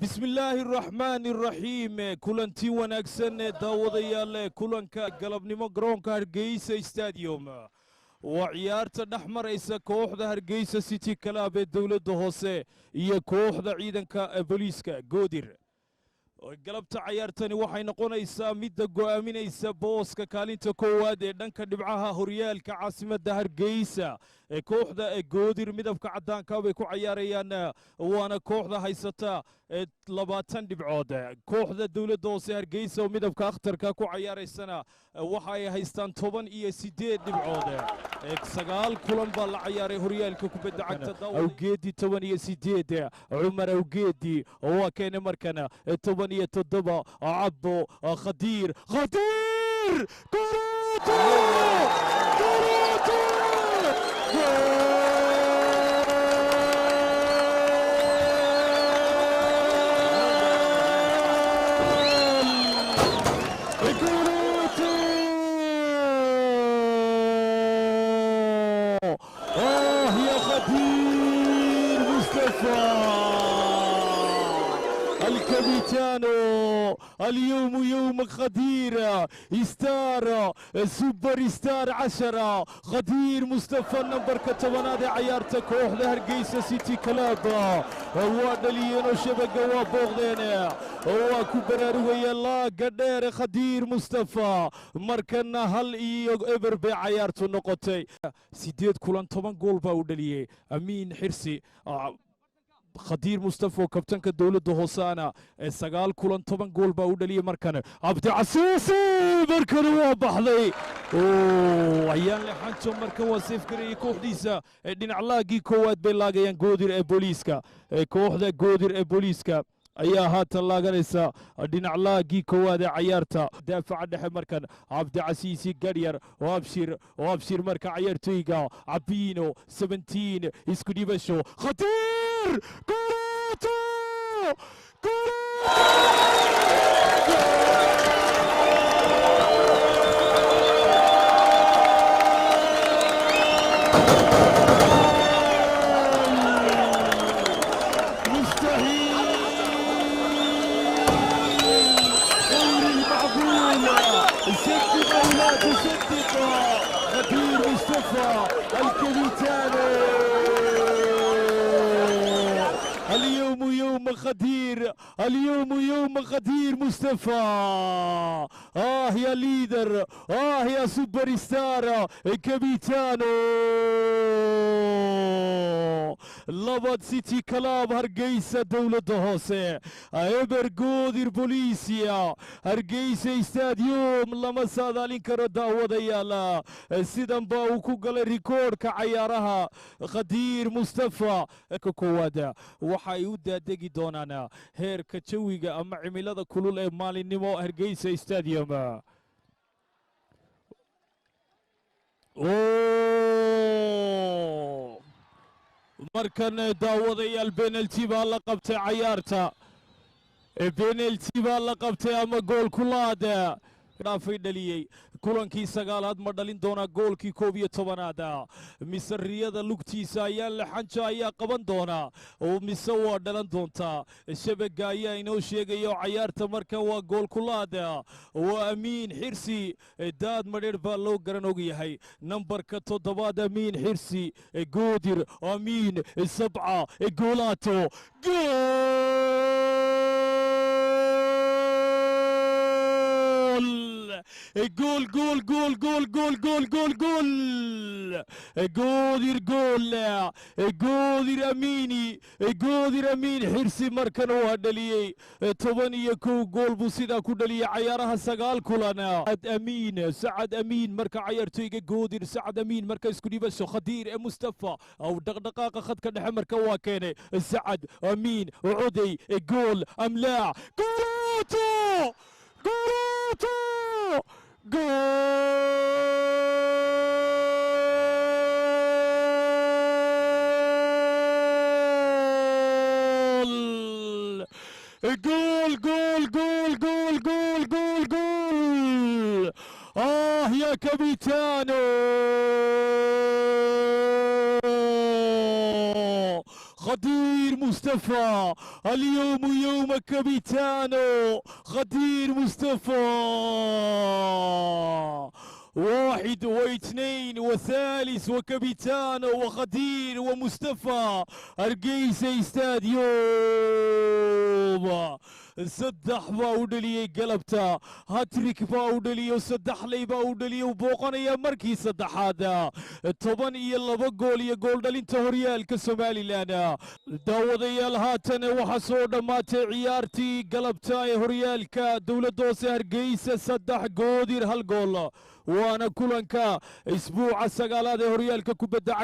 Bismillaahi raxmaani raxiim. Kulanti wanaagsan daawadayaal, kulanka galabnimo garoonka Hargeysa Stadium waa ciyaarta dhex maraysa kooxda Hargeysa City Club ee dowladda hoose iyo kooxda ciidanka booliiska Goodir. Galabta cayaartani waxay noqonaysaa midda go'aaminaysa booska kaalinta koowaad ee dhanka dhibcaha horyaalka caasimadda Hargeysa. Kooxda Goodir midabka caddaanka bay ku cayaarayaan, waana kooxda haysata 20 dhibcood. Kooxda dowladda hoose Hargeysa oo midabka akhtarka ku cayaaraysana waxa ay haystaan 18 dhibcood. 9 kulan baa la cayaaray horyaalka kubadda cagta. Awgeedi 18, Cumar Awgeedi waa keenay markana 17, Cabbo Khadiir, Khadiir Kuruto, Kuruto. آه يا خدير مصطفى الكابيتانو، اليوم يوم خدير star super star 10 khadiir Mustafa nambarka 10aad ee cayaarta kooxda Hargeysa City Club waa dhaliyeen oo shabaga waa booqdeen oo waa ku baraarugaya laaga dheer Khadiir Mustafa. Markana 1-0 bay cayaartu noqotay. 8 kulan 10 gool baa u dhaliyey Amiin Xirsi. Khadiir Mustafa oo kabtanka dowladda hoosaana 9 kulan 10 gool baa u dhaliyey. Markan Cabdicasiisi markani waa baxday ayaan lexanjo, markan waa seef gareeyey kooxdiisa. Dhinac laagii koowaad bay laagayaan Goodir ee booliiska. Kooxda Goodir ee booliiska ayaa haatan laaganaysa dhinac laagii koowaad ee cayaarta. Daafaca dhexe markan Cabdicasiisi Garyar oo Abshir, oo Abshir marka cayaartoyga Cabiino 17 isku dhibasho Khadiir Kuruto, مستحيل، غير المعقول، صدق او لا تصدق، خدير مصطفى الكابيتانو، اليوم يوم خدير، اليوم يوم خدير مصطفى. آه يا leader، آه يا super star كابيتانو. 2 City Club Hargeysa dowladda hoose 0 Goodir Bolisia. Hargeysa Stadium lama saadaalin karo daawadayaal, sidan baa uu ku galay rikoodhka cayaaraha Khadiir Mustafa. Ka koowaad waxay u daadegi doonaan heerka jawiga ama cimilada kulul ee maalinimo Hargeysa Stadium. Markan daawadayaal penalty baa la qabtay cayaarta, penalty baa la qabtay ama gool kulaad dhaafay dhaliyey kulankii 9aad. Ma dhalin doonaa goolkii 11aad mise riyada lugtiisa ayaa laxanja ayaa qaban doonaa mise waa dhalan doontaa? Shabaga ayaa inoo sheegaya oo cayaarta markan waa gool kulaad. Waa Amiin Xirsi, daad madheer baa loo garan ogyahay, nambarka 7aad Amiin Xirsi Goodir. Amiin 7 goolaato, gool gool gool gool gool gool gool gool, Goodir gool, Goodir Amiini, Goodir Amiin Xirsi markan waa dhaliyey. 11 gool buu sidaa ku dhaliyey cayaaraha 9 kulan. Amiin Sacad Amiin marka cayaartoyga Goodir Sacad Amiin marka isku dhibasho Khadiir ee Mustafa aw dhaqdhaqaaqa khadka dhexe marka waa keenay Sacad Amiin Cuday gool amlaac Guruto, Guruto, gool gool gool gool gool gool gool gool. آه يا كابيتانو. خدير مصطفى، اليوم يوم كابيتانو خدير مصطفى. 1 و2 وثالث وكابيتانو وخدير ومصطفى. Hargeysa Stadium 3 baa u dhaliyey galabta, hat-trick baa u dhaliyo, 3 ley baa u dhaliyo, booqanaya markii saddexaad, 12 gool iyo gooldhalinta horyaalka Somaliland. Daawadayaal, haatan waxaa soo dhammaatay ciyaartii galabta ee horyaalka dowladda hoose Hargeysa 3, Goodir 1 gool, waana kulanka isbuuca 9aad ee horyaalka kubadda cagta.